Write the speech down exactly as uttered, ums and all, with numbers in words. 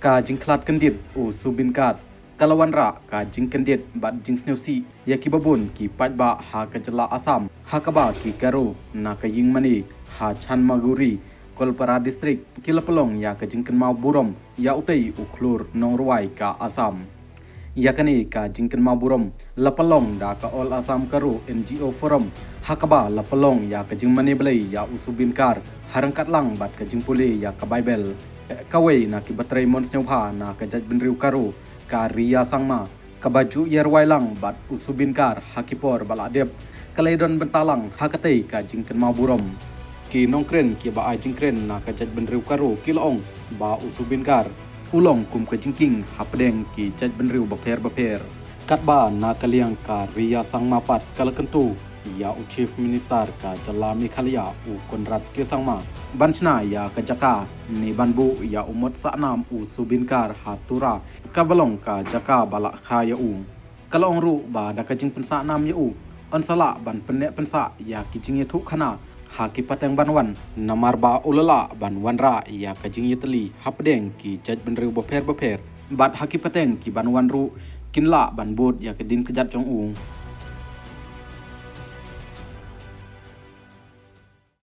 Ka jingkhlad kyndit u Zubeen Garg ka la wanrah ka jingkyndit bad jingsngewsih ïa kiba bun ki paidbah ha ka jylla Assam, ha kaba ki Garo na ka ïingmane ha Chandmaguri, Goalpara District, ki la pynlong ïa ka jingkynmaw burom ïa utei u khlur nongrwai ka Assam. Ïa kane ka jingkynmaw burom la pynlong da ka All Assam Garo N G O Forum, ha kaba la pynlong ïa ka jingmane blei ïa u Zubeen Garg ha ryngkat lang bad ka jingpule ïa ka Baibl. Kawei na kiba trei mon sngewbha na ka jaitbynriew Garo, ka Riya Sangma, kaba ju ïarwai lang bad u Zubeen Garg ha ki por ba la dep, ka la ïadon bynta lang ha katei ka jingkynmaw burom. Ki nongkren kiba ai jingkren na ka jaitbynriew Garo ki la ong ba u Zubeen Garg u long kum ka jingkieng hapdeng ki jaitbynriew bapher bapher. Katba na ka liang ka Riya Sangma pat ka la kyntu ïa u Chief Minister ka jylla Meghalaya u Conrad K Sangma ban shna ïa ka jaka ne ban buh ïa u mot sahnam u Zubeen Garg ha Tura, kaba long ka jaka ba la kha ïa u. Ka la ong ruh ba da ka jingpynsahnam ïa u, yn sa lah ban pynneh pynsah ïa ki jingïathuhkhana ha ki pateng ban wan, namar ba u la lah ban wanrah ïa ka jingïatylli hapdeng ki jaitbynriew bapher bapher, bad ha ki pateng ki ban wan ruh kin lah ban bud ïa ka dien kjat jong u.